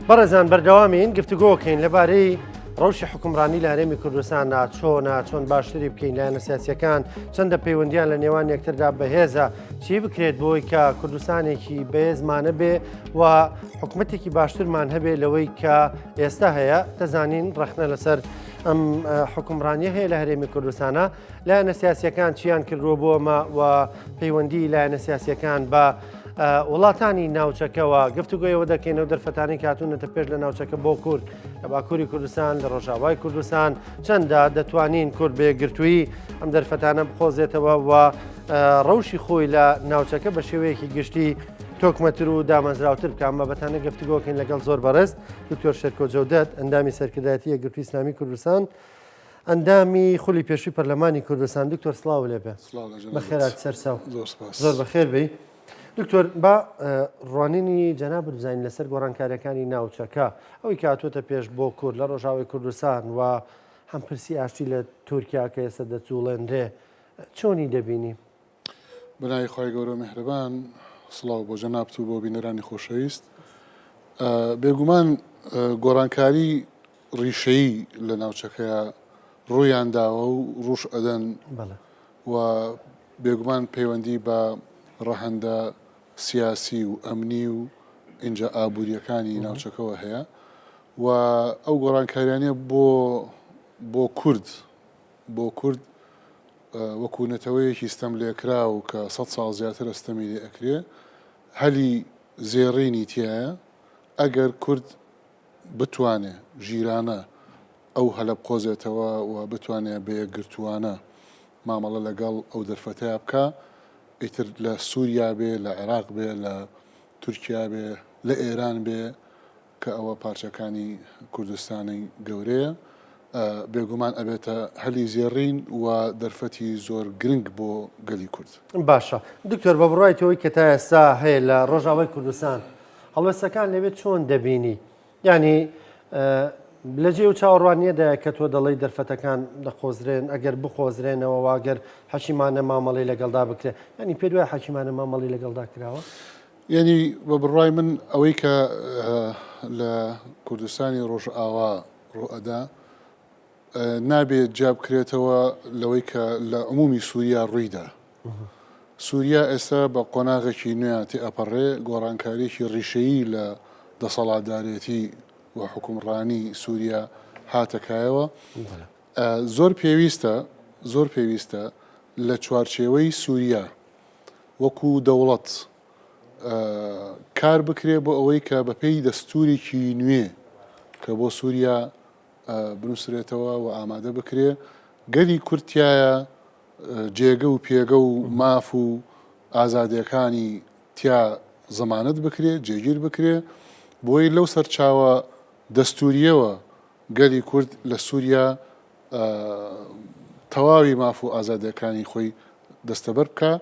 بەڕێزان بەردەوامین گفتوگۆکەین لەبارەی ڕەوشی حکومڕانی لە هەرێمی کوردستاندا چۆنە چۆن باشتری بکەین لایەنە سیاسیەکان چەندە پەیوەندیان لە نێوان یەکتردا بەهێزە چی بکرێت بۆی کە کوردستانێکی بەهێزمانە بێ و حکومەتێکی باشترمان هەبێ لەوەی کە ئێستا هەیە دەزانین ڕەخنە لەسەر ئەم حکومڕانیە هەیە لە هەرێمی کوردستانە لایەنە سیاسیەکان چیان کردووە بۆ ئەمە و پەیوەندی لایەنە سیاسیەکان بە وڵاتانی ناوچەکەوە گفتوگۆیەوە دەکەینەوە دەرفەتانی کاتونەتە پێش لە ناوچەکە بۆ کورد لە باکووری کوردستان لە ڕۆژاوای کوردستان چەندە دەتوانین کورد بەیەکگرتووی ئەم دەرفەتانە بقۆزێتەوە و ڕەوشی خۆی لە ناوچەکە بە شێوەیەکی گشتی تۆکمەتر و دامەزراوتر بکەم بەبەتانە گفتوگۆکەین لەگەڵ زۆر بەڕێز دکتۆر شێرکۆ جەودەت ئەندامی سەرکردایەتی یەکگرتووی ئیسلامی کوردستان ئەندامی خولی پێشووی پەرلەمانی کوردستان دکتۆر سڵاو لێ بێ بەخێرات سەرچاو زۆر بەخێر بێی دکتۆر با ڕوانینی جەنابت بزانین لەسەر گۆڕانکاریەکانی ناوچەکە ئەوەی کە هاتووەتە پێش بۆ کورد لە ڕۆژاوای کوردستان و هەم پرسی ئاشتی لە تورکیا کە ئێستا دەجوڵێنرێ چۆنی دەبینی؟ بەناوی خوای گەورە و میهرەبان سڵاو بۆ جەنابت و بۆ بینەرانی خۆشەویست بێگومان گۆڕانکاری ڕیشەیی لە ناوچەکەیا ڕوویان داوە و ڕووش ئەدەن و بێگومان پەیوەندی بە ڕەهەندە سیاسی و ئەمنی و ئینجا ئابوورییەکانی ناوچەکەوە هەیە و ئەو گۆڕانکاریانە بۆ بۆ کورد بۆ کورد وەکوو نەتەوەیەکی ستەملێکراو کە سەد ساڵ زیاترە ستەمی لێ ئەکرێ هەلی زێڕینی تیایە ئەگەر کورد بتوانێ ژیرانە ئەو هەلە بقۆزێتەوە و بتوانێ بە یەکگرتووانە مامەڵە لەگەڵ ئەو دەرفەتەیا بکا، ئیتر لە سووریا بێ، لە عێراق بێ، لە تورکیا بێ، لە ئێران بێ کە ئەوە پارچەکانی کوردستانی گەورەیە، بێگومان ئەبێتە هەلی زێڕین و دەرفەتی زۆر گرنگ بۆ گەلی کورد. باشە دکتۆر بە بڕوای تۆ ئەوەی کە تا ئێستا هەیە لە ڕۆژاوای کوردستان هەڵوێستەکان لەوێ چۆن دەبینی؟ یانی لە جێ و چاوەڕوانیەدایە کە تۆ دەڵێی دەرفەتەکان دەقۆزرێن ئەگەر بقۆزرێنەوە واگەر حەکیمانە مامەڵی لەگەڵدا بکرێت ینی پێ دوای حەکیمانە مامەڵی لەگەڵدا کراوە؟ یعنی بە بڕوای من ئەوەی کە لە کوردستانی ڕۆژئاوا ڕوئەدا نابێت جیا بکرێتەوە لەوەی کە لە عمومی سووریا ڕوویدا. سووریا ئێستا بە قۆناغێکی نوێیا تێئەپەڕێ، گۆڕانکارییەکی ڕیشەیی لە دەسەڵاتدارێتی و حوکمڕانی سووریا هاتە کایەوە. زۆر پێویستە زۆر پێویستە لە چوارچێوەی سووریا وەکوو دەوڵەت کار بکرێ بۆ ئەوەی کە بەپێی دەستوورێکی نوێ کە بۆ سووریا بنووسرێتەوە و ئامادە بکرێ، گەلی کورد تیایا جێگە و پێگە و ماف و ئازادییەکانی تیا زەمانەت بکرێ، جێگیر بکرێ، بۆی لەو سەرچاوە دەستوورییەوە گەلی کورد لە سووریا تەواوی ماف و ئازادییەکانی خۆی دەستەبەر بکا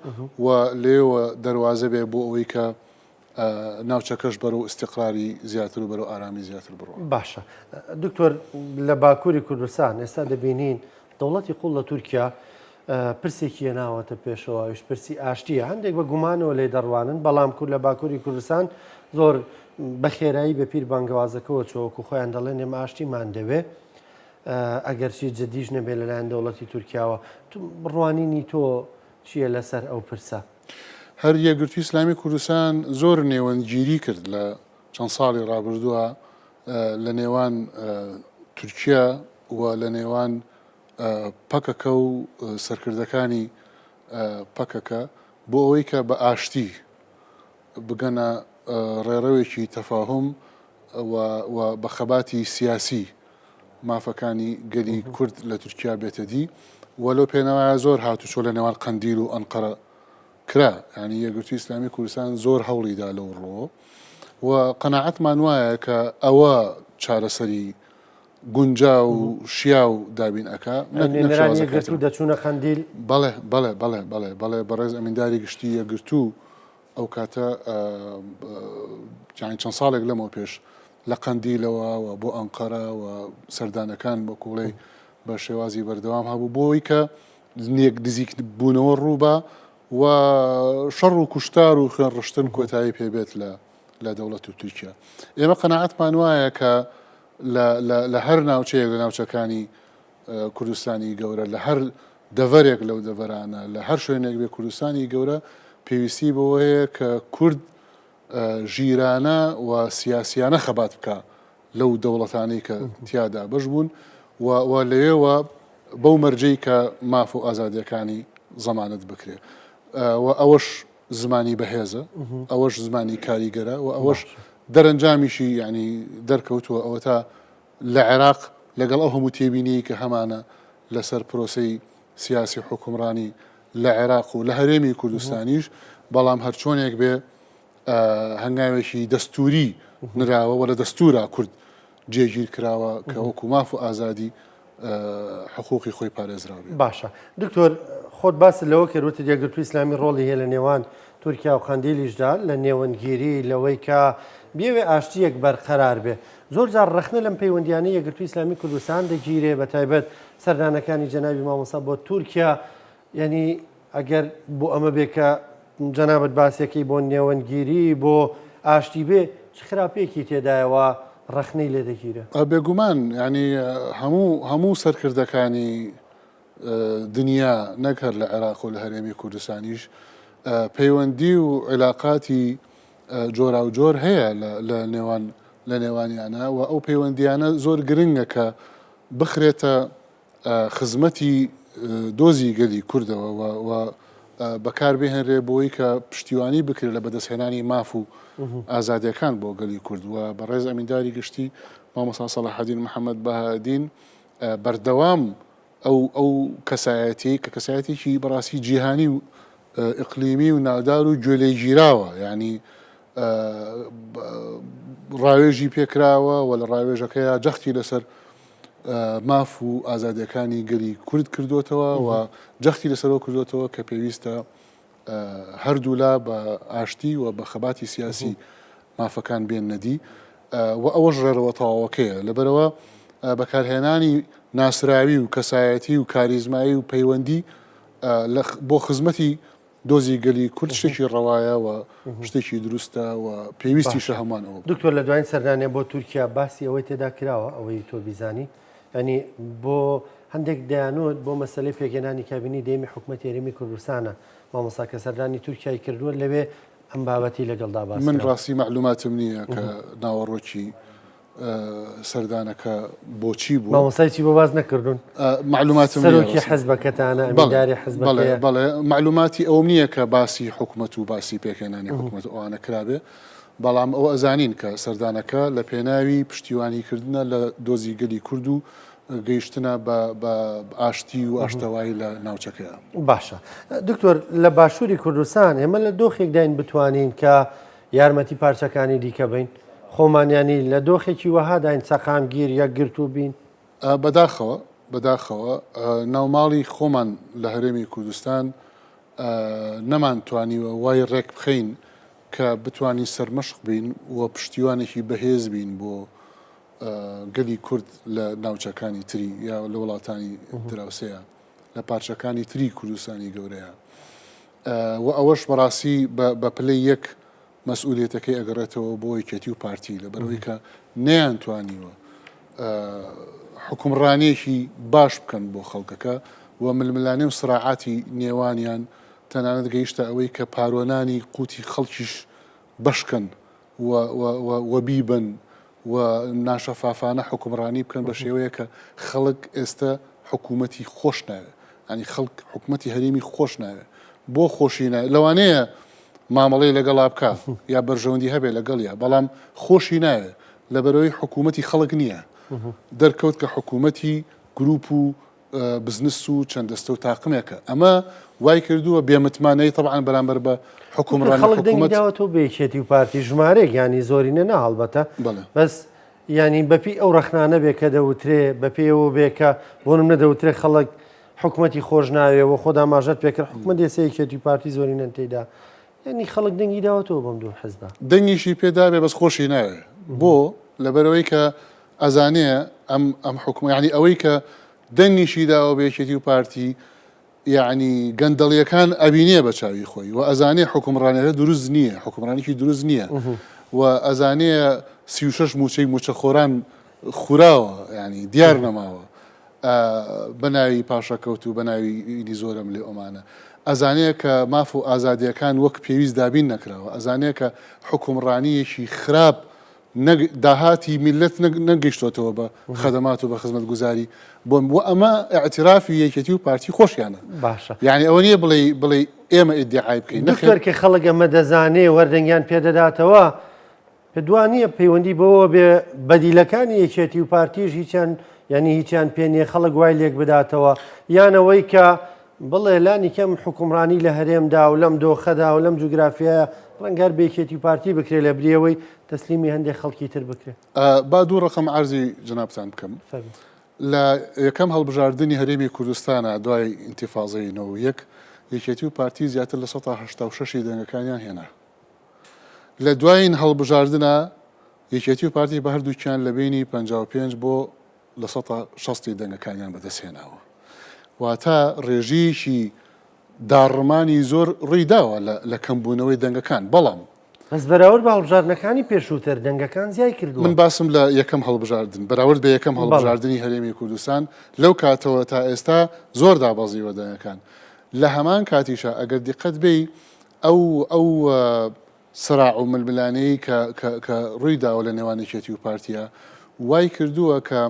و لێوە دەروازە بێ بۆ ئەوەی کە ناوچەکەش بەرەو ئیستیقراری زیاتر و بەرەو ئارامی زیاتر بڕوا. باشە دکتۆر لە باکووری کوردستان ئێستا دەبینین دەوڵەتی قوڵ لە تورکیا پرسێکی هێناوەتە پێشەوە ئەویش پرسی ئاشتیە هەندێک بە گومانەوە لێ دەڕوانن بەڵام کورد لە باکووری کوردستان زۆر بە خێرایی بە پیر بانگەوازەکەەوە چۆوەکو خۆیان دەڵێن ئێمە ئاشتیمان دەوێ ئەگەرچی جدیش نەبێت لەلایەن دەوڵەتی تورکیاوە ڕوانینی تۆ چییە لەسەر ئەو پرسە؟ هەر یەکگرتووی ئیسلامی کوردستان زۆر نێوەندگیری کرد لە چەند ساڵی ڕابردووە لە نێوان تورکیا و لە نێوان پەکەکە و سەرکردەکانی پەکەکە بۆ ئەوەی کە بە ئاشتی بگەنە ڕێڕەوێکی تەفاهوم و بە خەباتی سیاسی مافەکانی گەلی کورد لە تورکیا بێتە دی و لەو پێناوەیە زۆر هاتوچۆ لە نێوان قەندیل و ئەنقەرە کرا یانی یەکگرتووی ئیسلامی کوردستان زۆر هەوڵی دا لەو ڕووەوە و قەناعەتمان وایە کە ئەوە چارەسەری گونجاو و شیاو دابین ئەکا نەک نوێنەرانی شێوازەکانی تر. یەکگرتوو دەچوونە قەندیل؟ بەڵێ بەڵێ بەڵێ بەڵێ بەڵێ بەڕێز ئەمینداری گشتی یەکگرتوو ئەو کاتە یانی چەند ساڵێک لەمەو پێش لە قەندیلەوە و بۆ ئەنقەرە و سەردانەکان بە کوڵەی بە شێوازی بەردەوام هەبوو بۆ ئەوەی کە نێک نزیک بوونەوە ڕووبا و شەڕ و کوشتار و خوێن ڕشتن کۆتایی پێ بێت لە. لە دەوڵەت و تورکیا. ئێمە قەناعەتمان وایە کە لە هەر ناوچەیەک لە ناوچەکانی کوردستانی گەورە، لە هەر دەڤەرێک لەو دەڤەرانە، لە هەر شوێنێک بێ کوردستانی گەورە پێویستی بەوە هەیە کە کورد ژیرانە و سیاسیانە خەبات بکا لەو دەوڵەتانەی کە تیا دابەش بوون و و لەوێوە بەو مەرجەی کە ماف و ئازادیەکانی زەمانەت بکرێ و ئەوەش زمانی بەهێزە ئەوەش زمانی کاریگەرە و ئەوەش دەرەنجامیشی یعنی دەرکەوتووە ئەوەتا لە عێراق لەگەڵ ئەو هەموو تێبینیی کە هەمانە لەسەر پرۆسەی سیاسی حوکمڕانی لە عێراق و لە هەرێمی کوردستانیش، بەڵام هەرچۆنێک بێ هەنگاوێکی دەستووری نراوە و لە دەستوورا کورد جێگیر کراوە کە وەکو ماف و ئازادی حقوقی خۆی پارێزراو بێ. باشە دکتۆر خۆت باست لەوە کرد وتت یەکگرتووی ئیسلامی ڕۆڵی هەیە لە نێوان تورکیا و قەندیلیشدا لە نێوەندگیری لەوەی کە بیەوێ ئاشتییەک بەرقەرار بێ. زۆر جار ڕەخنە لەم پەیوەندیانەی یەکگرتووی ئیسلامی کوردستان دەگیرێ بە تایبەت سەردانەکانی جەنابی مامۆستا بۆ تورکیا یعنی ئەگەر بۆ ئەمە بێ کە جەنابت باسیەکەی بۆ نێوەندگیری بۆ ئاشتی بێ چ خراپەیەکی تێدایەوە ڕەخنەی لێ دەگیرێ؟ بێگومان یعنی هەموو هەموو سەرکردەکانی دنیا نەک هەر لە عێراق و لە هەرێمی کوردستانیش پەیوەندی و عیلاقاتی جۆراوجۆر هەیە لە نێوان لە نێوانیانە و ئەو پەیوەندیانە زۆر گرنگە کە بخرێتە خزمەتی دۆزی گەلی کوردەوە و بەکاربهێنرێ بۆی کە پشتیوانی بکرێت لە بەدەستهێنانی ماف و ئازادیەکان بۆ گەلی کورد و بەڕێز ئەمینداری گشتی مامۆستا سەڵاحەدین محەممەد بەهادین بەردەوام ئەو ئەو کەسایەتیەی کە کەسایەتێکی بەڕاستی جیهانی و ئیقلیمی و ناودار و گوێلێگیراوە یعنی ڕاوێژی پێکراوە و لە ڕاوێژەکەیا جەختی لەسەر ماف و ئازادیەکانی گەلی کورد کردوتەوە و جەختی لەسەرەوە کردوتەوە کە پێویستە هەردوولا بە ئاشتی و بە خەباتی سیاسی مافەکان بێننە دی و ئەوەش ڕێڕەوە تەواوەکەیە. لەبەرئەوە بەکارهێنانی ناسراوی و کەسایەتی و کاریزمایی و پەیوەندی بۆ خزمەتی دۆزی گەلی کورد شتێکی ڕەوایە و شتێکی دروستە و پێویستیشە هەمووان ئەوە بکەن. دکتۆر لە دوایین سەردانیان بۆ تورکیا باسی ئەوەی تێدا کراوە ئەوەی تۆ بیزانی یانی بۆ هەندێک دەیانوت بۆ مەسەلەی پێکهێنانی کابینەی دەیەمی حکومەتی هەرێمی کوردستانە مامۆستا کە سەردانی تورکیای کردووە لەوێ ئەم بابەتی لەگەڵدا باس من ڕاستی مەعلوماتم نییە کە ناوەڕۆکی سەردانەکە بۆچی بوو مامۆستای چی بۆ باس نەکردوون مەعلوماتم سەرۆکی حزبەکەتانە ئەمینداری حزبەکەیە بەڵێ مەعلوماتی ئەوم نییە کە باسی حکومەت و باسی پێکهێنانی حکومەت ئەوانە کرابێ بەڵام ئەوە ئەزانین کە سەردانەکە لە پێناوی پشتیوانی کردنە لە دۆزی گەلی کورد و گەیشتنە بە ئاشتی و ئاشتەوایی لە ناوچەکەیا. باشە دکتۆر لە باشووری کوردستان ئێمە لە دۆخێکداین بتوانین کە یارمەتی پارچەکانی دیکە بین خۆمان ینی لە دۆخێکی وەهاداین سەقامگیر یەکگرتوو بین؟ بەداخەوە بەداخەوە ناوماڵی خۆمان لە هەرێمی کوردستان نەمان توانیوە وای ڕێک بخەین کە بتوانین سەرمەشق بین و پشتیوانێکی بەهێز بین بۆ گەلی کورد لە ناوچەکانی تری یا لە وڵاتانی دراوسێیە لە پارچەکانی تری کوردستانی گەورەیە و ئەوەش بەڕاستی بە پلەی یەک مەسئولیەتەکەی ئەگەڕێتەوە بۆ یەکێتی و پارتی لەبەرئەوەی کە نەیانتوانیوە حوکمڕانیەکی باش بکەن بۆ خەڵکەکە و ململانێ و سراعاتی نێوانیان تەنانەت گەیشتە ئەوەی کە پارۆنانی قوتی خەڵکیش بەشکەن و و بیبەن و ناشەفافانە حوکمڕانی بکەن بە شێوەیە کە خەڵک ئێستە حکوومەتی خۆش ناوێ ینی خەڵک حکوومەتی هەرێمی خۆش ناوێ بۆ خۆشی ناوێ لەوانەیە مامەڵەی لەگەڵا بکا یا بەرژەوەندی هەبێ لەگەڵیا بەڵام خۆشی ناوێ لەبەرەوەی حکوومەتی خەڵک نییە دەرکەوت کە حکوومەتی گروپ و بزنس و چەند دەستە و تاقمێکە ئەمە وای کردووە بێمتمانەی تەبعەن بەرامبەر بە حکومڕانی خەڵک دەنگی داوەتەوە بە یەکێتی و پارتی ژمارەیەک یانی زۆرینە نا هەڵبەتە بەس یانی بەپی ئەو ڕەخنانە بێ کە دەوترێ بەپێی ئەوە بێ کە بۆ نمونە دەوترێ خەڵک حکومەتی خۆش ناوێ و خۆدا ماژەت پێکرد حکومەت ئێستا یەکێتی و پارتی زۆرینەن تێیدا یانی خەڵک دەنگی داوەتەوە بەم دوو حزبە. دەنگیشی پێ دابێ بەس خۆشی ناوێ بۆ؟ لەبەرئەوەی کە ئەزانێ ئەم ئەم حکومە یانی ئەوەی کە دەنگیشی داوە بە یەکێتی و پارتی یانی گەندەڵیەکان ئەبینێ بە چاوی خۆی و ئەزانێ حکومڕانەکە دروست نییە حکومڕانێکی دروست نییە. و ئەزانێ 36 موچەی موچەخۆران خوراوە یانی دیار نەماوە بە ناوی پاشەکەوت و بە ناوی ئینی زۆرەم لێ ئۆمانە ئەزانێ کە ماف و ئازادیەکان وەک پێویست دابین نەکراوە ئەزانێ کە حوکمڕانیەکی خراپ نەک داهاتی میللەت نەگەیشتۆتەوە بە خەدەمات و بە خزمەتگوزاری بۆ و ئەمە ئیعترافی یەکێتی و پارتی خۆشیانە باشە یعنی ئەوە نییە بڵێ بڵێ ئێمە ئیدعای بکەین دکتۆر کە خەڵک ئەمە دەزانێ وەردەنگیان پێدەداتەوە پێت وا نییە پەیوەندی بەوەوە بێ بەدیلەکانی یەکێتی و پارتیش هیچیان یعنی هیچیان پێ نییە خەڵک وای لێک بداتەوە یان ئەوەی کە بڵێ لانی کەم حکومڕانی لە هەرێمدا و لەم دۆخەدا و لەم جوگرافیایە ڕەنگە هەر بە یەکێتی و پارتی بکرێ لە بری ئەوەی تەسلیمی هەندێک خەڵکی تر بکرێ. با دوو ڕەقەم عەرزی جەنابتان بکەم. فەرموو. لە یەکەم هەڵبژاردنی هەرێمی کوردستانا دوای ئینتیفازەی 91 یەکێتی و پارتی زیاتر لە 86 ی دەنگەکانیان هێنا. لە دوایین هەڵبژاردنا یەکێتی و پارتی بە هەردووکیان لە بەینی 55 بۆ 60 ی دەنگەکانیان بەدەست هێناوە. واتە ڕێژەیەکی داڕمانی زۆر ڕووی داوە لە کەمبوونەوەی دەنگەکان، بەڵام. بەس بەراورد بە هەڵبژاردنەکانی پێشووتر دەنگەکان زیای کردووە. من باسم لە یەکەم هەڵبژاردن، بەراورد بە یەکەم هەڵبژاردنی هەرێمی کوردستان لەو کاتەوە تا ئێستا زۆر دابەزیوە دەنگەکان. لە هەمان کاتیشا ئەگەر دیقەت بێی ئەو ئەو سراع و ململانێی کە کە کە ڕووی داوە لە نێوان یەکێتی و پارتیا وای کردووە کە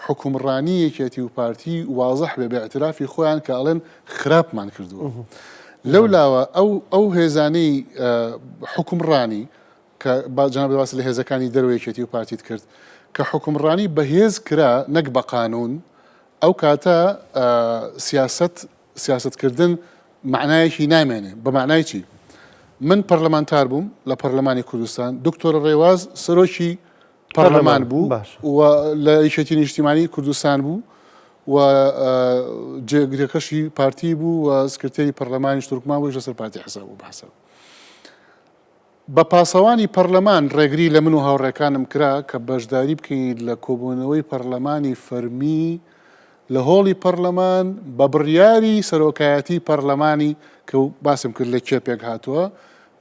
حوکمڕانی یەکێتی و پارتی وازح بێ بە ئیعترافی خۆیان کە ئەڵێن خراپمان کردووە. لەو لاوە ئەو ئەو هێزانەی حوکمڕانی کە با جەنابت باست لە هێزەکانی دەرەوە یەکێتی و پارتیت کرد کە حوکمڕانی بەهێز کرا نەک بە قانوون ئەو کاتە سیاسەت سیاسەتکردن مەعنایەکی نامێنێ. بە مەعنای چی؟ من پەرلەمانتار بووم لە پەرلەمانی کوردستان، دکتۆرە ڕێواز سەرۆکی پەرلەمان بوو و لە یەکێتی نیشتیمانی کوردستان بوو و جێگرەکەشی پارتی بوو و سکرتێری پەرلەمانیش تورکمان بوو لەسەر پارتی حساب بوو بە حساب. بە پاسەوانی پەرلەمان ڕێگری لە من و هاوڕێکانم کرا کە بەشداری بکەین لە کۆبوونەوەی پەرلەمانی فەرمی لە هۆڵی پەرلەمان بە بڕیاری سەرۆکایەتی پەرلەمانی کە باسم کرد لە کێ پێک هاتووە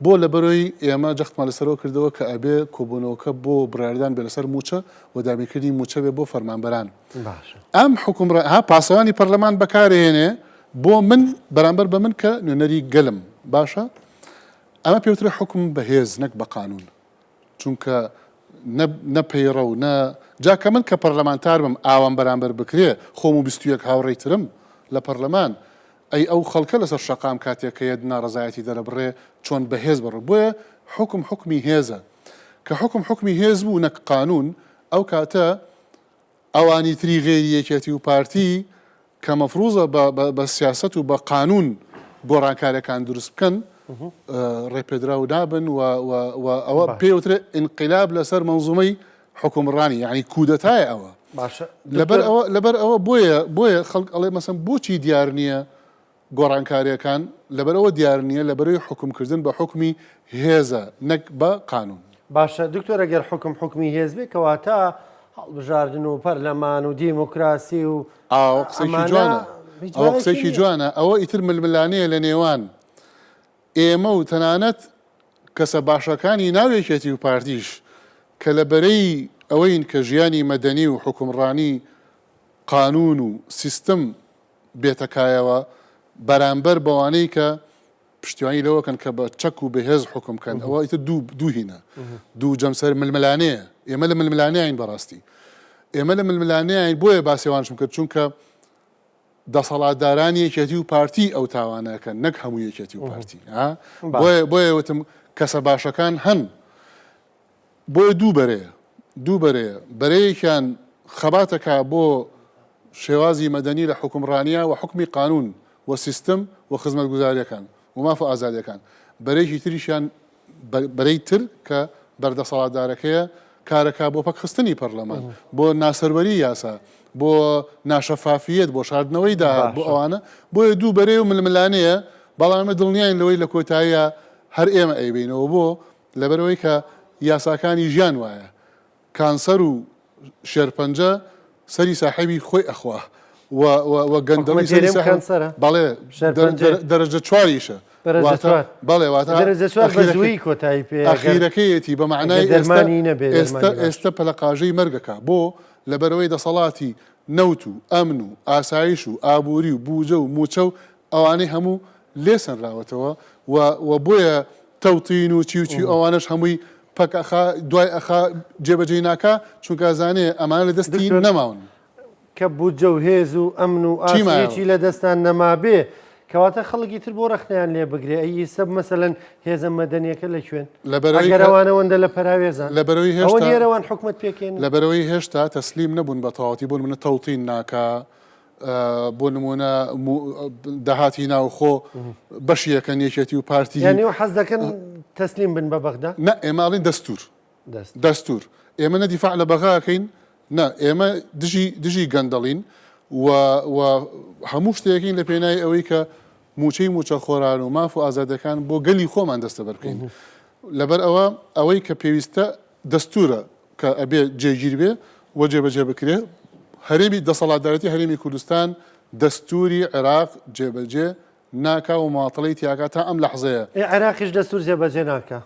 بۆ لەبەرۆی ئێمە جەختمان لەسەرەوە کردەوە کە ئەبێ کۆبوونەوەکە بۆ بڕیاردان بێ لەسەر مووچە و دابینکردنی مووچە بێ بۆ فەرمانبەران. ئەم حوکمڕا ها پاسەوانی پەرلەمان بەکارێنێ بۆ من بەرامبەر بە من کە نوێنەری گەلم باشە ئەمە پێوترێ حوکم بە هێز نەک بە قانوون چونکە نە نە پەیڕەو نە جا کە من کە پەرلەمانتار بم ئاوام بەرامبەر بکرێ خۆم و 21 هاوڕێی ترم لە پەرلەمان ئەی ئەو خەڵکە لەسەر شەقام کاتێک کە یەت ناڕەزایەتی دەرەبڕێ چۆن بەهێز بەڕ بۆیە حوکم حوکمی هێزە کە حوکم حوکمی هێز بوو نەک قانوون ئەو کاتە ئەوانی تری غەیری یەکێتی و پارتی کە مەفروزە بە بە سیاسەت و بە قانوون گۆڕانکاریەکان دروست بکەن ڕێپێدراو نابن و و و ئەوە پێی وترێ ئینقلاب لەسەر مەنزومەی حوکمڕانی یعنی کودەتایە ئەوە باشە لەبەر ئەوە لەبەر ئەوە بۆیە بۆیە خەڵک ئەڵێ مەسەن بۆچی دیار نییە گۆڕانکاریەکان لەبەرئەوە دیار نیە لەبەرەی حوکم کردن بە حوکمی هێزە نەک بە قانون. باشە دکتۆر ئەگەر حوکم حوکمی هێز بێ کەواتە هەڵبژاردن و پەرلەمان و دیموکراسی و ئەوە قسەیەکی ئەمانە جوانە هیچ ئەوە مانایەکی قسەیەکی نییە. جوانە ئەوە ئیتر ململانێیە لە نێوان ئێمە و تەنانەت کەسە باشەکانی ناو یەکێتی و پارتیش کە لە بەرەی ئەوەین کە ژیانی مەدەنی و حوکمڕانی قانون و سیستم بێتە کایەوە بەرامبەر بەوانەی کە پشتیوانی لەوە کەن کە بە چەک و بەهێز حوکم کەن ئەوە ئیتر دوو دوو هینە دوو جەمسەر ململانێیە ئێمە لە ململانێین بەڕاستی ئێمە لە ململانێین بۆیە باسی ئەوانشم کرد چونکە دەسەڵاتدارانی یەکێتی و پارتی ئەو تاوانەکەن نەک هەموو یەکێتی و پارتی بۆیە بۆیە وتم کەسە باشەکان هەن بۆیە دوو بەرەیە، دوو بەرەیە، بەرەیەکیان خەبات ئەکا بۆ شێوازی مەدەنی لە حوکمڕانیا و حوکمی قانوون و سیستم و خزمەتگوزارییەکان و ماف و ئازادییەکان، بەرەیەکی تریشیان بەرەی تر کە بەردەسەڵاتدارەکەیە کارەکا بۆ پەکخستنی پەرلەمان، بۆ ناسەروەری یاسا، بۆ ناشەفافییەت، بۆ شاردنەوەی داهات، بۆ ئەوانە، بۆیە دوو بەرەیە و ململانێیە، بەڵام ئێمە دڵنیاین لەوەی لە کۆتاییا هەر ئێمە ئەیبەینەوە، بۆ؟ لەبەرئەوەی کە یاساکانی ژیان وایە کانسەر و شێرپەنجە سەری ساحێبی خۆی ئەخوا و و و گەندەڵی حکومەتی سەری هەرێم ساحێب کانسەرە؟ بەڵێ شێرپەنجەیە؟ دەرەجە چواریشە. بەڵێ واتە کۆتایی پێ ئەخیرەکەیەتی بە مەعنای دەرمانی نەبێ ئێستا ئێستا پەلەقاژەی مەرگەکە بۆ لەبەرەوەی دەسەڵاتی نەوت و ئەمن و ئاسایش و ئابووری و بوجە و موچە و ئەوانەی هەموو لێ سەنراوەتەوە و و بۆیە تەوتین و چی و چی ئەوانەش هەمووی پەک ئەخا دوای ئەخا جێبەجێی ناکا چونکە ئەزانێ ئەمانە لە دەستی نەماون. کە بودجە و هێز و ئەمن و چی ئاست مایەوە؟ هیچی لە دەستان نەمابێ کەواتە خەڵکی تر بۆ ڕەخنەیان لێ بگرێ ئەی ئیسە مەسەلەن هێزە مەدەنیەکە لە کوێن؟ لەبەرئەوەی ئەگەر کە ئەوان ئەوەندە لە پەراوێزان لەبەرئەوەی ئەوە هێشتا نییە ئەوان حکومەت پێکێنن؟ لەبەرئەوەی هێشتا تەسلیم نەبوون بە تەواوەتی بۆ نمونە تەوتین ناکا بۆ نمونە داهاتی ناوخۆ بەشی یەکەن یەکێتی و پارتی یانی ئەو حەز دەکەن تەسلیم بن بە بەغدا؟ نا ئێمە ئەڵێین دەستور دەستور ئێمە نە دیفاع لە بەغا ئەکەین نا ئێمە دژی دژی گەندەڵین و و هەموو شتێکین لە پێناوی ئەوەی کە موچەی موچەخۆران و ماف و ئازادەکان بۆ گەلی خۆمان دەستەبەر بکەین لەبەر ئەوە ئەوەی کە پێویستە دەستورە کە ئەبێ جێگیر بێ و جێبەجێ بکرێ هەرێمی دەسەڵاتدارەتی هەرێمی کوردستان دەستوری عێراق جێبەجێ ناکا و ماتڵی تیاکا تا ئەم لەحزەیە. ئێ عێراقیش دەستور جێبەجێ ناکا.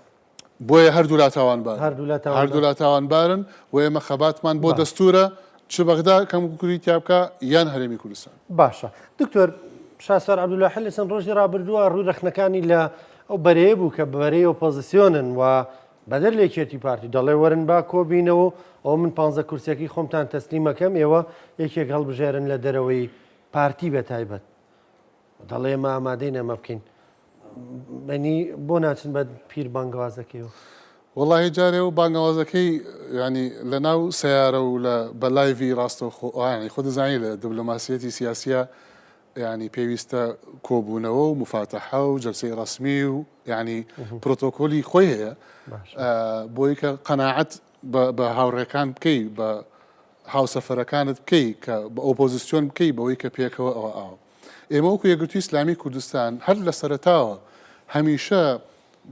بۆیە هەردوولا تاوانبارن. هەردوولا تاوانبارن. هەردوولا تاوانبارن و ئێمە خەباتمان بۆ دەستورە چ بەغدا کەموکوری تیا بکا یان هەرێمی کوردستان. باشە دکتۆر شاسوار عەبدولواحید لە چەند ڕۆژی ڕابردووە ڕووی ڕەخنەکانی لە ئەو بەرەیە بوو کە بەرەی ئۆپۆزیسیۆنن و بەدەر لە یەکێتی پارتی دەڵێ وەرن با کۆبینەوە و ئەوە من پانزە کورسیەکەی خۆمتان تەسلیمەکەم ئێوە یەکێک هەڵبژێرن لە دەرەوەی پارتی بە تایبەت دەڵێ ئێمە ئامادەین ئەمە بکەین بەنی بۆ ناچن بە پیر بانگەوازەکەیەوە؟ وەڵاهی جارێ و بانگەوازەکەی یانی لە ناو سەیارە و لە بە live ی ڕاستەوخۆ یانی خۆ دەزانی لە دبلۆماسیەتی سیاسیە یانی پێویستە کۆبوونەوە و مفاتەحە و جەلسەی ڕەسمی و یانی پرۆتۆکۆلی خۆی هەیە بۆی کە قەناعەت بە هاوڕێکان بکەی بە هاوسەفەرەکانت بکەی کە بە ئۆپۆزیسیۆن بکەی بەوەی کە پێکەوە ئەوە ئاوە ئێمە وەکو یەکگرتووی ئیسلامی کوردستان هەر لە سەرەتاوە هەمیشە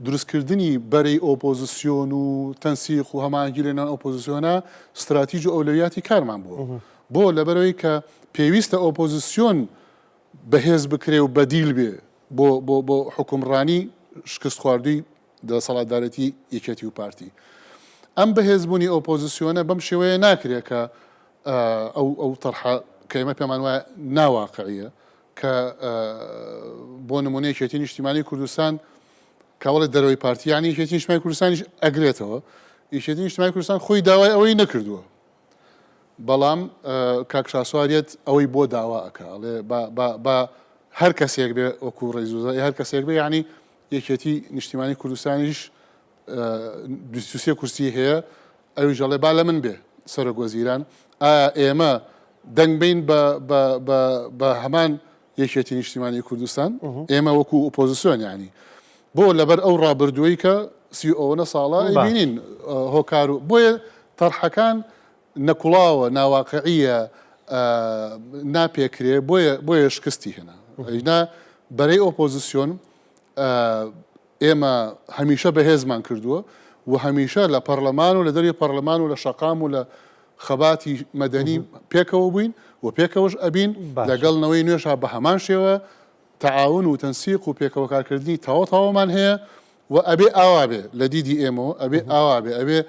دروستکردنی بەرەی ئۆپۆزیسیۆن و تەنسیق و هەماهەنگی لە نێوان ئۆپۆزیسیۆنە ستراتیج و ئەولەویاتی کارمان بووە. بۆ؟ لەبەرئەوەی کە پێویستە ئۆپۆزیسیۆن بەهێز بکرێ و بەدیل بێ بۆ بۆ بۆ حوکمڕانی شکستخواردووی دەسەڵاتدارێتی یەکێتی و پارتی. ئەم بەهێزبوونی ئۆپۆزیسیۆنە بەم شێوەیە ناکرێ کە ئەو ئەو تەرحە کە ئێمە پێمان وایە ناواقعیە کە بۆ نمونە یەکێتی نیشتیمانی کوردستان کاوەڵی دەرەوەی پارتی یعنی یەکێتی نیشتمانی کوردستانیش ئەگرێتەوە یەکێتی نیشتمانی کوردستان خۆی داوای ئەوەی نەکردووە بەڵام کاک شاسواریەت ئەوەی بۆ داوا ئەکا ئەڵێ با هەر کەسێک بێ وەکو ڕێزوزە هەر کەسێک بێ یعنی یەکێتی نیشتیمانی کوردستانیش 23 کورسی هەیە ئەویش ئەڵێ با لە من بێ سەرۆک وەزیران ئایا ئێمە دەنگ بین بە هەمان یەکێتی نیشتیمانی کوردستان ئێمە وەکو ئۆپۆزیسیۆن یعنی بۆ لەبەر ئەو ڕابردووەی کە سی ئەوەنە ساڵە بینین هۆکار و بۆیە تەرحەکان نەکوڵاوە ناواقعیە ناپێکرێ بۆیە بۆیە شکستی هێنا ئەینا بەرەی ئۆپۆزیسیۆن ئێمە هەمیشە بەهێزمان کردووە و هەمیشە لە پەڕلەمان و لە دەری پەڕلەمان و لە شەقام و لە خەباتی مەدەنی پێکەوە بووین و پێکەوەش ئەبین لەگەڵ نەوەی نوێشا بە هەمان شێوە تەعاون و تەنسیق و پێکەوە کارکردنی تەواو تەواومان هەیە و ئەبێ ئاوا بێ لە دیدی ئێمەوە ئەبێ ئاوا بێ ئەبێ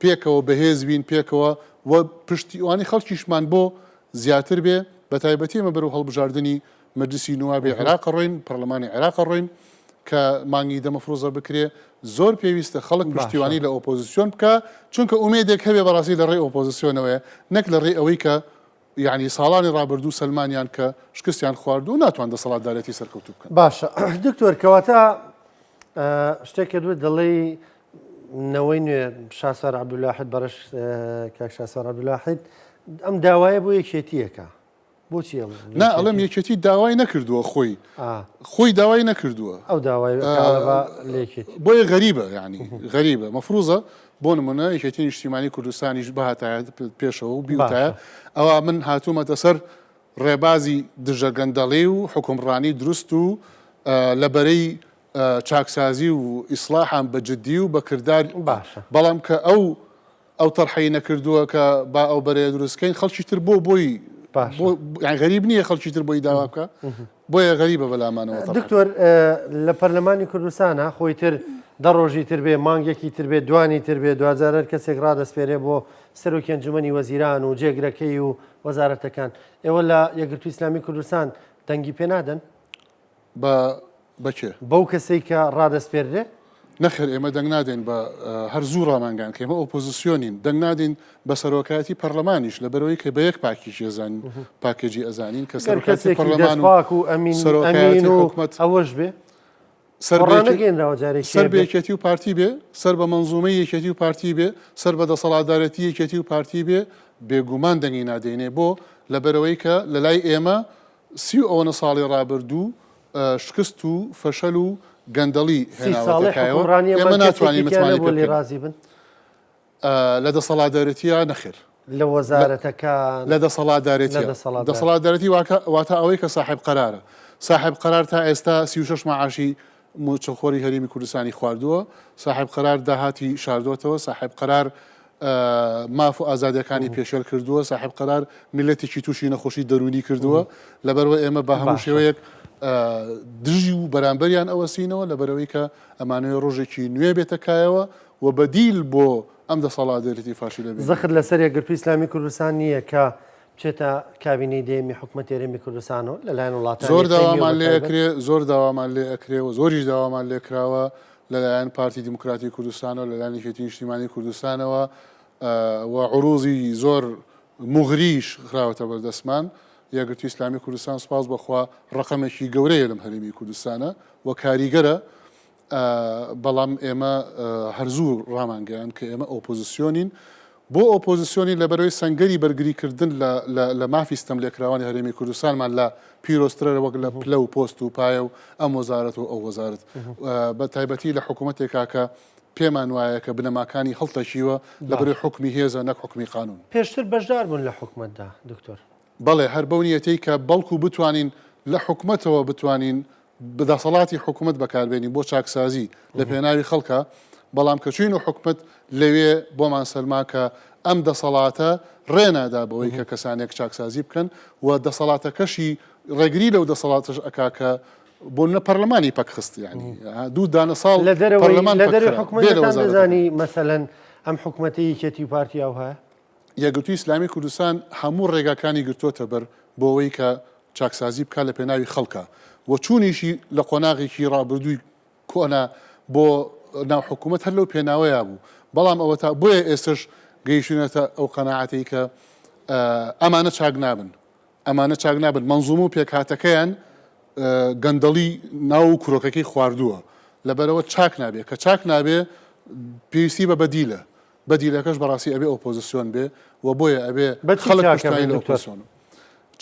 پێکەوە بەهێز بین پێکەوە و پشتیوانی خەڵکیشمان بۆ زیاتر بێ، بەتایبەتی ئێمە بەرەو هەڵبژاردنی مەجلیسی نوابی عێراق ئەڕۆین، پەڕلەمانی عێراق ئەڕۆین کە مانگی دە مەفروزە بکرێ، زۆر پێویستە خەڵک پشتیوانی لە ئۆپۆزیسیۆن بکا، چونکە ئومێدێک هەبێ بەڕاستی لە ڕێی ئۆپۆزیسیۆنەوەیە نەک لە ڕێی ئەوەی کە یەعنی ساڵانی ڕابردوو سەلمانیان کە شکستیان خواردوو و ناتوان دەسەڵاتدارێتی سەرکەوتوو بکەن. باشە دکتۆر کەواتە شتێک کە دوت دەڵێی نەوەی نوێ شاسوار عەبدولواحید بەڕێز کاک شاسوار عەبدولواحید ئەم داوایە بۆ یەکێتیەکە بۆچی ئەم نا ئەڵێم یەکێتی داوای نەکردووە خۆی خۆی داوای نەکردووە ئەو داوای لە یەکێتی بۆیە غەریبە یعنی غەریبە مەفروزە بۆ نمونە یەکێتی نیشتیمانی کوردستانیش بهاتایە پێشەوە و بیوتایە ئەوە من هاتوومەتە سەر ڕێبازی دژە گەندەڵی و حکومڕانی دروست و لە بەرەی چاکسازی و ئیسڵاحان بە جدی و بە کردار باشە. بەڵام کە ئەو ئەو تەرحەی نەکردووە کە با ئەو بەرەیە دروست کەین خەڵکی تر بۆ بۆی باشە. بۆ یان غەریب نییە خەڵکی تر بۆی داوا بکە. بۆیە غەریبە بەلامانەوە تەرحەکە. دکتۆر لە پەرلەمانی کوردستانا خۆی تر دە ڕۆژی تر بێ مانگێکی تر بێ دوانی تر بێ دواجار هەر کەسێک ڕادەسپێرێ بۆ سەرۆکی ئەنجومەنی وەزیران و جێگرەکەی و وەزارەتەکان ئێوە لە یەکگرتووی ئیسلامی کوردستان دەنگی پێ نادەن؟ بە بە کێ؟ بەو کەسەی کە ڕادەسپێردرێ؟ نەخێر ئێمە دەنگ نادەین بە هەر زوو ڕامانگەیاند کە ئێمە ئۆپۆزسیۆنین دەنگ نادەین بە سەرۆکایەتی پەرلەمانیش لەبەرئەوەی کە بە یەک پاکیجی ئەزانین پاکێجی ئەزانین کە گەر سەرۆکایەتی کەسێکی پەرلەمان و دەستپاک و ئەمین ئەمین سەرۆکایەتی و حکومەت ئەوەش بێ سەر خۆ بە یەکێ ڕانەگەیەنراوە جارێکی سەر بە بێت. یەکێتی و پارتی بێ سەر بە مەنزومەی یەکێتی و پارتی بێ سەر بە دەسەڵاتدارێتی یەکێتی و پارتی بێ بێگومان دەنگی نادەینێ بۆ لەبەرئەوەی کە لەلای ئێمە 30 و ئەوەنە ساڵی ڕابردوو شکست و فەشەل و گەندەڵی 30 هێناوەتە ساڵەی کایەوە، حوکمڕانی ئێمە ئەمان ناتوانین کەسێکی تیا متمانەی نەبووە پێ لێی بکەین. ڕازی بن؟ لە دەسەڵاتدارێتییا نەخێر. لە وەزارەتەکان؟ لە لە دەسەڵاتدارێتییا. دەسەڵاتدار. دەسەڵاتدارێتی واتە ئەوەی کە ساحێب قەرارە. ساحێب قەرار تا ئێستا 36 مەعاشی مووچەخۆری هەرێمی کوردستانی خواردووە، ساحێب قەرار داهاتی شاردۆتەوە، ساحێب قەرار ماف و ئازادیەکانی پێشێل کردووە، ساحێب قەرار میللەتێکی تووشی نەخۆشی دەروونی کردووە، لەبەرئەوە ئێمە بە هەموو شێوەیەک دژی و بەرامبەریان ئەوەسینەوە، لەبەرئەوەی کە ئەمانەوێ ڕۆژێکی نوێ بێتە کایەوە و بەدیل بۆ ئەم دەسەڵاتدارێتی فاشیلە بێنین. زەخت لەسەر یەکگرتووی ئیسلامی کوردستان نییە کە بچێتە کابینەی دەیەمی حکومەتی هەرێمی کوردستانەوە لەلایەن وڵاتانی زۆر ئیقلیمیەوە داوامان لێ بەتایبەت؟ ئەکرێ، زۆر داوامان لێ ئەکرێ و زۆریش داوامان لێ کراوە لەلایەن پارتی دیموکراتی کوردستانەوە، لەلایەن یەکێتی نیشتیمانی کوردستانەوە و عروزی زۆر موغریش خراوەتە بەردەستمان. یەکگرتووی ئیسلامی کوردستان سوپاس بۆ خوا ڕەقەمێکی گەورەیە لەم هەرێمی کوردستانە و کاریگەرە، بەڵام ئێمە هەر زوو ڕامانگەیاند کە ئێمە ئۆپۆزسیۆنین. بۆ ئۆپۆزسیۆنین لەبەرئەوەی سەنگەری بەرگریکردن لە مافی ستەملێکراوانی هەرێمی کوردستانمان لا پیرۆزترە وەک لە پلە و پۆست و پایە و ئەم وەزارەت و ئەو وەزارەت بە تایبەتی لە حکوومەتێکا کە پێمان وایە کە بنەماکانی هەڵتەکیوە لەبەرئەوەی حوکمی هێزە نەک حوکمی قانوون. پێشتر بەشدار بوون لە حکومەتدا دکتۆر؟ بەڵێ هەر بەو نیەتەی کە بەڵکو بتوانین لە حکومەتەوە بتوانین دەسەڵاتی حکومەت بەکاربێنین بۆ چاکسازی لە پێناوی خەڵکا، بەڵام کە چوینە حکومەت لەوێ بۆمان سەلما کە ئەم دەسەڵاتە ڕێ نادا بەوەی کە کەسانێک چاکسازی بکەن و دەسەڵاتەکەشی ڕێگری لەو دەسەڵاتەش ئەکا کە بۆ نە پەرلەمانی پەک خست یانی دوو دانە ساڵ لە دەرەوەی پەرلەمان لە پەک دەرەوەی خرا حکومەت بێ لە نەتان وەزارەتەکان. دەزانی مەسەلەن ئەم حکومەتەی یەکێتی و پارتی ئەوهایە؟ یەکگرتووی ئیسلامی کوردستان هەموو ڕێگاکانی گرتۆتە بەر بۆ ئەوەی کە چاکسازی بکات لە پێناوی خەڵکا و چوونیشی لە قۆناغێکی ڕابردووی کۆنا بۆ ناو حکوومەت هەر لەو پێناوەیا بوو بەڵام ئەوەتا بۆیە ئێستەش گەیشتوینەتە ئەو قەناعەتەی کە ئەمانە چاک نابن ئەمانە چاک نابن مەنزومە و پێکهاتەکەیان گەندەڵی ناو و کرۆکەکەی خواردووە لەبەرەوە چاک نابێ کە چاک نابێ پێویستی بە بەدیلە بەدیلەکەش بەڕاستی ئەبێ ئۆپۆزسیۆن بێ و بۆیە ئەبێ بەچی خەڵک چاکە پشتیوانی بن لە دکتۆر؟ ئۆپۆزسیۆن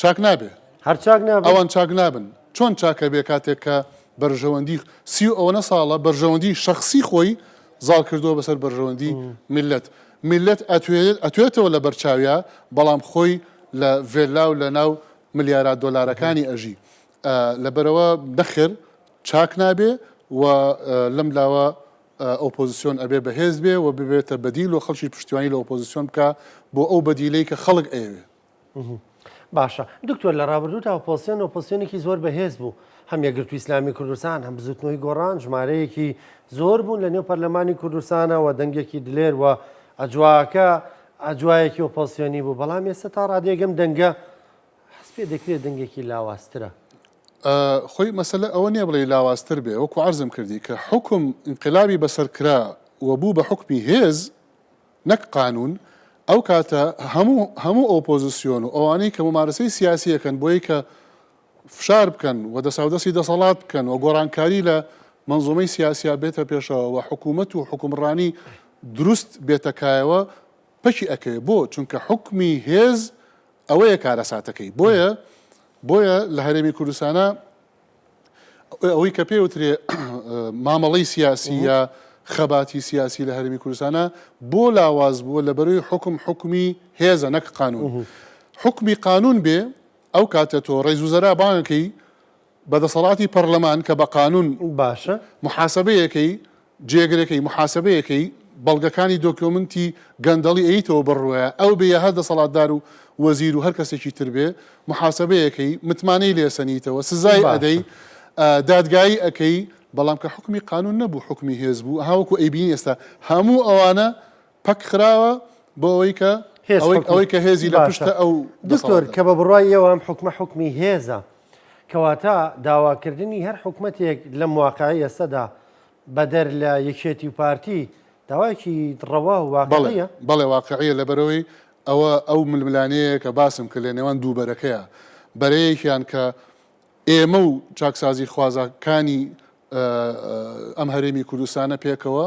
چاک نابێ. هەر چاک نابن؟ ئەوان چاک نابن. چۆن چاکە بێ کاتێک کە بەرژەوەندی سی و ئەوەنە ساڵە بەرژەوەندی شەخسی خۆی زاڵ کردووە بەسەر بەرژەوەندی میللەت. میللەت ئەتوێ ئەتوێتەوە لە بەر چاویا بەڵام خۆی لە ڤێللا و لە ناو ملیارات دۆلارەکانی ئەژی. لەبەرئەوە نەخێر چاک نابێ و لەم لاوە ئۆپۆزسیۆن ئەبێ بەهێز بێ و ببێتە بەدیل و خەڵکیش پشتیوانی لە ئۆپۆزسیۆن بکا بۆ ئەو بەدیلەی کە خەڵک ئەیەوێ. باشە دکتۆر لە ڕابردوودا ئۆپۆزسیۆن ئۆپۆزسیۆنێکی زۆر بەهێز بوو هەم یەکگرتووی ئیسلامی کوردستان هەم بزوتنەوەی گۆڕان ژمارەیەکی زۆر بوون لە نێو پەرلەمانی کوردستانەوە دەنگێکی دلێر و ئەجواکە ئەجوایەکی ئۆپۆزسیۆنی بوو بەڵام ئێستا تا ڕادەیەک ئەم دەنگە هەست پێ دەکرێت دەنگێکی لاوازترە. خۆی مەسەلە ئەوە نیە بڵێی لاوازتر بێ، وەکو عەرزم کردی کە حوکم ئینقلابی بەسەر کرا و بوو بە حوکمی هێز نەک قانوون، ئەو کاتە هەموو هەموو ئۆپۆزسیۆن و ئەوانەی کە مومارەسەی سیاسی ئەکەن بۆی کە فشار بکەن و دەساودەستی دەسەڵات بکەن و گۆڕانکاری لە مەنزومەی سیاسیا بێتە پێشەوە و حکوومەت و حوکمڕانی دروست بێتە کایەوە پەکی ئەکەوێ بۆ؟ چونکە حوکمی هێز ئەوەیە کارەساتەکەی بۆیە بۆیە لە هەرێمی کوردستانە ئەوەی کە پێ وترێ مامەڵەی سیاسی یا خەباتی سیاسی لە هەرێمی کوردستانە بۆ لاواز بووە لە بەروی حکم حکمی هێزە نەک قانون حکمی قانون بێ ئەو کاتە تۆ ڕێزوزەرا بانکەی بە دەسەڵاتی پەرلەمان کە بە قانون باشە محاسبەیەکەی جێگرەکەی محاسبەیەکەی بەڵگەکانی دۆکیۆمنتی گەندەڵی ئەیتەوە بەڕووە ئەو بێ یا هەر دەسەڵاتدار و وەزیر و هەر کەسێکی تر بێ محاسبەیەکەی متمانەی لێ سەنیتەوە سزای ئەدەی دادگایی ئەکەی بەڵام کە حوکمی قانون نەبوو حوکمی هێز بوو ئەها وەکو ئەیبینی ئێستا هەموو ئەوانە پەک خراوە بۆ ئەوەی کە هێز ئەوەی حوکمی ئەوەی کە هێزی لە باشە پشتە ئەو دکتۆر دەسەڵاتە. کە بە بڕوای ئێوە ئەم حوکمە حوکمی هێزە کەواتە داواکردنی هەر حکومەتێک لەم واقعی ئێستەدا بەدەر لە یەکێتی و پارتی داوایەکی ڕەوا و بەڵێ واقعیە؟ بەڵێ واقعیە لەبەرئەوەی ئەوە ئەو ململانێیە کە باسم کرد لە نێوان دوو بەرەکەیە بەرەیەکیان کە ئێمە و چاکسازیخوازەکانی ئەم هەرێمی کوردستانە پێکەوە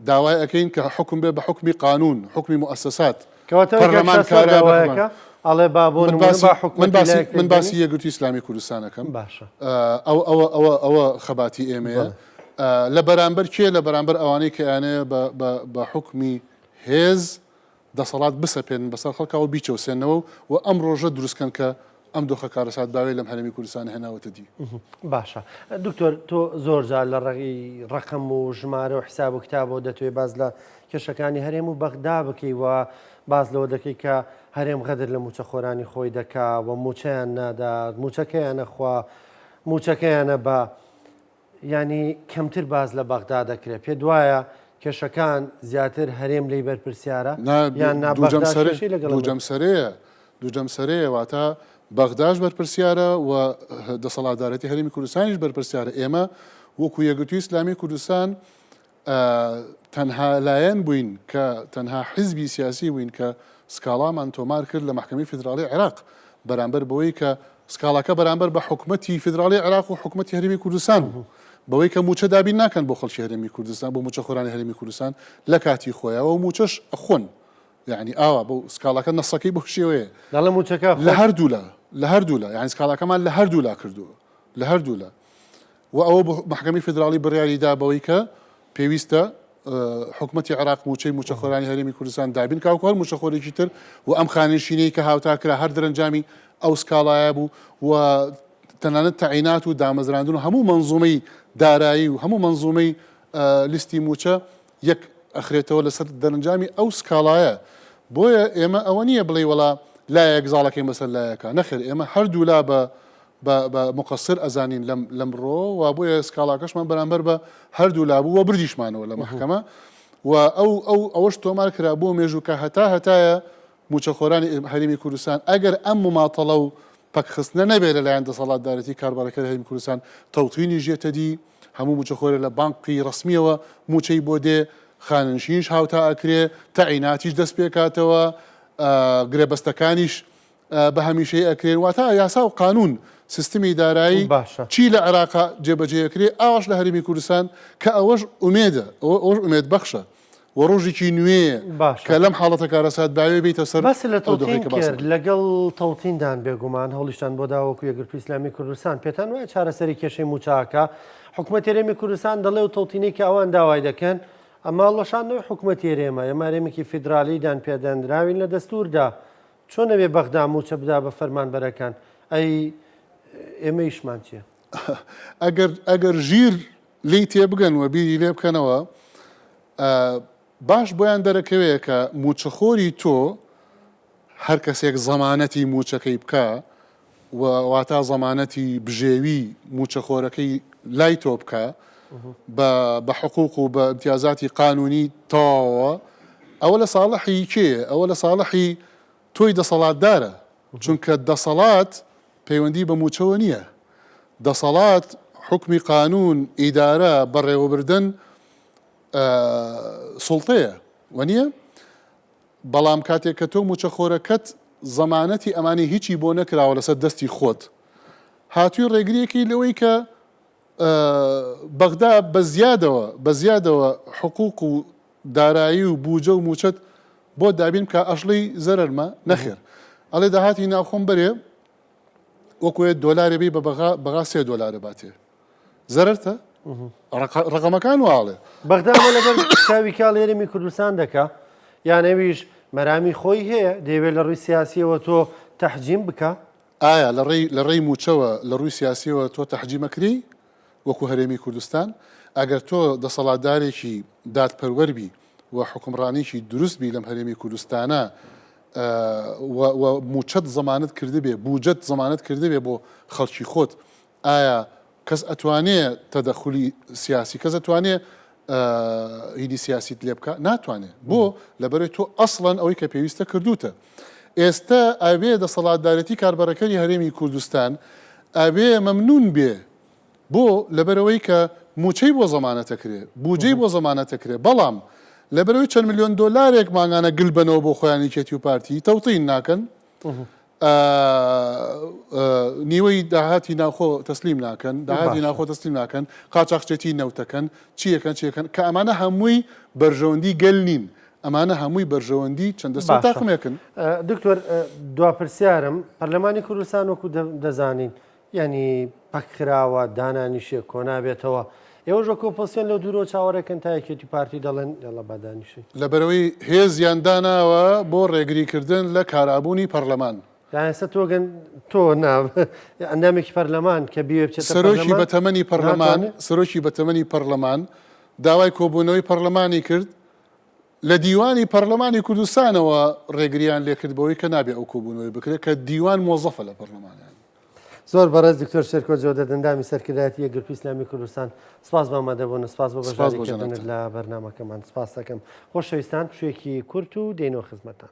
داوای ئەکەین کە حوکم بێ بە حوکمی قانون، حوکمی موئەسەسات، کەواتە ئەوەی کاک پەرلەمان شاسوار کارا بە داوایەکە ئەڵێ با بۆ من نموونە باسی با من حکومەتی باسی لایەک من باسی پێک بێنین. یەکگرتووی ئیسلامی کوردستان ئەکەم. باشە. ئەوە ئەوە ئەوە ئەوە خەباتی ئێمەیە. بەڵێ. لە بەرامبەر کێ؟ لە بەرامبەر ئەوانەی کە ئەیانەوێ بە بە بە حوکمی هێز دەسەڵات بسەپێنن بەسەر خەڵکا و بیچەوسێننەوە و ئەم ڕۆژە دروست کەن کە ئەم دۆخە کارەساتباوەی لەم هەرێمی کوردستانە هێناوەتە دی. باشە دکتۆر تۆ زۆر جار لە ڕێی ڕەقەم و ژمارە و حساب و کتابەوە دەتوێ باس لە کێشەکانی هەرێم و بەغدا بکەی و باس لەوە دەکەی کە هەرێم غەدر لە مووچەخۆرانی خۆی دەکا و مووچەیان نادات مووچەکەیانە خوا مووچەکەیانە بە یانی کەمتر باس لە بەغدا دەکرێت، پێت وایە کێشەکان زیاتر هەرێم لێی بەرپرسیارە نا یان نا بەغداش کێشەی لەگەڵ ئەمە؟ دووجەمسەرەیە، دووجەمسەرەیە واتە بەغداش بەرپرسیارە و دەسەڵاتدارێتی هەرێمی کوردستانیش بەرپرسیارە، ئێمە وەکو یەکگرتووی ئیسلامی کوردستان تەنها لایەن بووین کە تەنها حیزبی سیاسی بووین کە سکاڵامان تۆمار کرد لە مەحکەمەی فیدراڵی عێراق بەرامبەر بەوەی کە سکاڵاکە بەرامبەر بە حکومەتی فیدراڵی عێراق و حکومەتی هەرێمی کوردستان بوو بەوەی کە مووچە دابین ناکەن بۆ خەڵکی هەرێمی کوردستان بۆ مووچەخۆرانی هەرێمی کوردستان لە کاتی خۆیەوە و مووچەش ئەخۆن یعنی ئاوا بۆ سکاڵاکە نەسەکەی بۆ شێوەیە دەڵێ مووچەکە لە هەردوولا لە هەردوولا یعنی سکاڵاکەمان لە هەردوولا کردووە لە هەردوولا و ئەوە بوو مەحکەمەی فیدراڵی بڕیاری دا بەوەی کە پێویستە حکومەتی عێراق مووچەی مووچەخۆرانی هەرێمی کوردستان دابین کا وەکو هەر مووچەخۆرێکی تر و ئەم خانەنشینەی کە هاوتا کرا هەر دەرەنجامی ئەو سکاڵایە بوو و تەنانەت تەعینات و دامەزراندن و هەموو مەنزومەی دارایی و هەموو مەنزومەی لیستی مووچە یەک ئەخرێتەوە لەسەر دەرەنجامی ئەو سکاڵایە بۆیە ئێمە ئەوە نییە بڵێ وەڵا لایەک زاڵەکەین بەسەر لایەکە نەخێر ئێمە هەردوولا بە بە بە مقصر ئەزانین لەم لەم ڕۆوە و بۆیە سکاڵاکەشمان بەرامبەر بە هەردوو لا بوو و بردیشمانەوە لە مەحکەمە و ئەو ئەو ئەوەش تۆمار کرا بۆ مێژوو کە هەتا هەتایە مووچەخۆرانی هەرێمی کوردستان ئەگەر ئەم مماتەڵە و پەکخستنە نەبێ لەلایەن دەسەڵاتدارێتی کاربەڕێکەری هەرێمی کوردستان تەوتینیش یەتە دی هەموو مووچەخۆرێ لە بانقی ڕەسمیەوە مووچەی بۆ دێ خانەنشینیش هاوتا ئەکرێ تەعیناتیش دەست پێکاتەوە گرێبەستەکانیش بە هەمیشەیی ئەکرێن واتە یاسا و قانوون سیستمی دارایی باشە. چی لە عێراقا جێبەجێ ئەکرێ ئاواش لە هەرێمی کوردستان کە ئەوەش ئومێدە ئەوەش ئومێد بەخشە و ڕۆژێکی نوێیە باشە. کە لەم حاڵەتە کارەساتباویە بێیتە سەر باست لە ئەو دۆخەی تەوتین کە باسم کرد کرد. لەگەڵ تەوتیندان بێگومان هەوڵیشتان بۆ داوە وەکو یەکگرتووی ئیسلامی کوردستان پێتان وایە چارەسەری کێشەی مووچە ئەکا حکومەتی هەرێمی کوردستان دەڵێ و تەوتینەی کە ئەوان داوای دەکەن ئەمە هەڵوەشاندنەوەی حکومەتی هەرێمە ئێمە هەرێمێکی فیدرالی دانپێدانراوین لە دەستووردا چۆن ئەبێ بەغدا مووچە بدا بە فەرمانبەرەکان؟ ئەی ئێمە ئیشمان چیە؟ ئەگەر ئەگەر ژیر لێی تێبگەن و بیری لێ بکەنەوە باش بۆیان دەرەکەوێ کە مووچەخۆری تۆ هەر کەسێک زەمانەتی مووچەکەی بکا و واتا زەمانەتی بژێوی مووچەخۆرەکەی لای تۆ بکا بە بە حقوق و بە امتیازاتی قانونی تەواوەوە ئەوە لە ساڵحی کێیە؟ ئەوە لە ساڵحی تۆی دەسەڵاتدارە چونکە دەسەڵات پەیوەندی بە مووچەوە نییە دەسەڵات حوکمی قانون ئیدارە بەڕێوەبردن سوڵتەیە وەنیە؟ بەڵام کاتێک کە تۆ مووچەخۆرەکەت زەمانەتی ئەمانی هیچی بۆ نەکراوە لەسەر دەستی خۆت هاتووی ڕێگریەکەی لەوەی کە بەغدا بە زیادەوە بە زیادەوە حقوق و دارایی و بوجە و مووچەت بۆ دابین بکە ئەشڵی زەرەرمە نەخێر ئەڵێ داهاتی ناوخۆم بەرێ وەکوێ دۆلارێ بی بە بەغا بەغا سێ دۆلارە باتێ زەرەرتە ڕقەمەکان واڵێ. بەغدا ئەمە لەبەر چاوی کاڵ هەرێمی کوردستان دەکا یان ئەویش مەرامی خۆی هەیە دەیەوێت لە ڕووی سیاسیەوە تۆ تەحجیم بکا؟ ئایا لە ڕێی لە ڕێی مووچەوە لە ڕووی سیاسیەوە تۆ تەحجیم ئەکرێی وەکو هەرێمی کوردستان؟ ئەگەر تۆ دەسەڵاتدارێکی دادپەروەر بی. و حوکمڕانیکی دروست بی لەم هەرێمی کوردستانە و و موچەت زەمانەت کردبێ بوجەت زەمانەت کردبێ بۆ خەڵکی خۆت ئایا کەس ئەتوانێ تەدەخولی سیاسی کەس ئەتوانێ هینی سیاسیت لێ بکە ناتوانێ بۆ لەبەرەی تۆ ئەسڵەن ئەوەی کە پێویستە کردوتە ئێستا ئەبێ دەسەڵاتدارێتی کاربەڕێکەری هەرێمی کوردستان ئەبێ مەمنون بێ بۆ؟ لەبەرئەوەی کە مووچەی بۆ زەمانەتەکرێ، بوجەی بۆ زەمانەتەکرێ، بەڵام لەبەرئەوەی چەند ملیۆن دۆلارێک مانگانە گل بەنەوە بۆ خۆیان یەکێتی و پارتی تەوتین ناکەن، نیوەی داهاتی ناوخۆ تەسلیم ناکەن، داهاتی ناوخۆ تەسلیم ناکەن، قاچاخچێتی نەوتەکەن، چیەکەن چیەکەن، کە ئەمانە هەمووی بەرژەوەندی گەل نین، ئەمانە هەمووی بەرژەوەندی چەند دەستە و تاقمێکن. دکتۆر دوا پرسیارم، پەرلەمانی کوردستان وەکو دەزانین یانی پەکخراوە دانانیشێ کۆنابێتەوە ئێوەش وەک ئۆپۆزسیۆن لەو دوورەوە چاوەڕێکەن تا یەکێتی پارتی دەڵێن یەڵا با دانیشین. لەبەرئەوەی هێزیان داناوە بۆ ڕێگریکردن لە کارابوونی پەرلەمان. تا ئێستا تۆ گەن تۆ نا ئەندامێکی پەرلەمان کە بیوێ بچێتە سەرۆکی بەتەمەنی پەرلەمان سەرۆکی بەتەمەنی پەرلەمان داوای کۆبوونەوەی پەرلەمانی کرد لە دیوانی پەرلەمانی کوردستانەوە ڕێگریان لێکرد بەوەی کە نابێ ئەو کۆبوونەوەی بکرێت کە دیوان مۆزەفە لە پەرلەمانیان. زۆر بەڕێز دکتۆر شێرکۆ جەودەت ئەندامی سەرکردایەتی یەکگرتووی ئیسلامی کوردستان سپاس بۆ ئامادەبوونت سپاس بۆ سپاس بۆ بەشداریکردنت جەنابتان. لە بەرنامەکەمان سپاس دەکەم خۆشەویستان پشوویەکی کورت و دێینەوە خزمەتتان.